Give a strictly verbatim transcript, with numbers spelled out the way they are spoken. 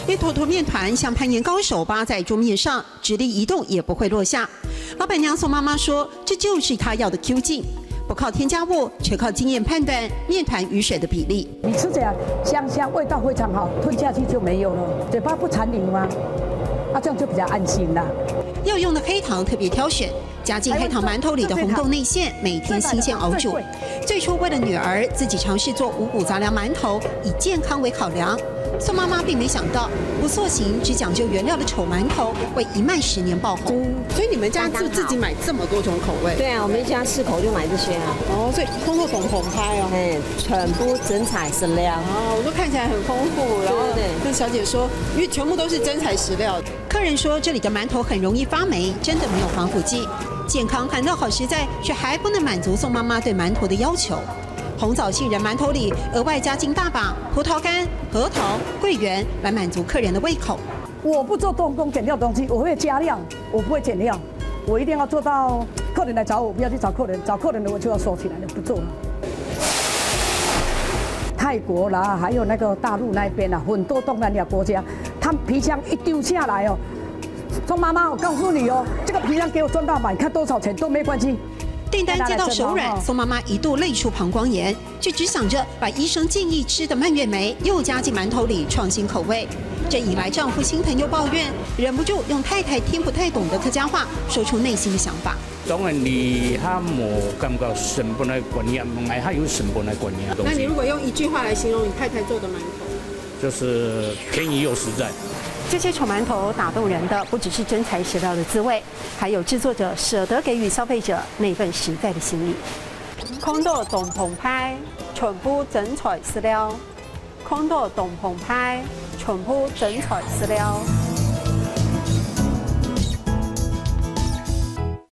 一头头面团像攀岩高手扒在桌面上，直立移动也不会落下。老板娘宋妈妈说，这就是她要的 Q 劲，不靠添加物，全靠经验判断面团与水的比例。你吃起来香香，味道非常好，吞下去就没有了，嘴巴不残留啊，啊，这样就比较安心啦。要用的黑糖特别挑选，加进黑糖馒头里的红豆内馅，每天新鲜熬煮。最初为了女儿，自己尝试做五谷杂粮馒头，以健康为考量。宋妈妈并没想到，不塑形只讲究原料的丑馒头会一卖十年爆红。所以你们家就自己买这么多种口味？对啊，我们一家四口就买这些啊。哦，所以通过总统拍哦。哎，全部真材实料。哦，我都看起来很丰富，然后对对对跟小姐说，因为全部都是真材实料。客人说这里的馒头很容易发霉，真的没有防腐剂。健康和料好实在，却还不能满足宋妈妈对馒头的要求。红枣杏仁馒头里额外加进大把葡萄干、核桃、桂圆，来满足客人的胃口。我不做动工减料东西，我会加料，我不会减料，我一定要做到客人来找我，不要去找客人，找客人的我就要收起来了，不做了。泰国啦，还有那个大陆那边啊，很多东南亚国家，他们皮箱一丢下来哦，说妈妈，我告诉你哦，这个皮箱给我装到满，看多少钱都没关系。订单接到手软，宋妈妈一度泪出膀胱炎，就只想着把医生建议吃的蔓越莓又加进馒头里，创新口味。这引来丈夫心疼又抱怨，忍不住用太太听不太懂的客家话说出内心的想法。当然，你还无感觉成本个观念，哎，还有成本个观念的东西。那你如果用一句话来形容你太太做的馒头？就是便宜又实在。这些丑馒头打动人的不只是真材实料的滋味，还有制作者舍得给予消费者那份实在的心意。看到总统拍，全部真材实料。看到总统拍，全部真材实料。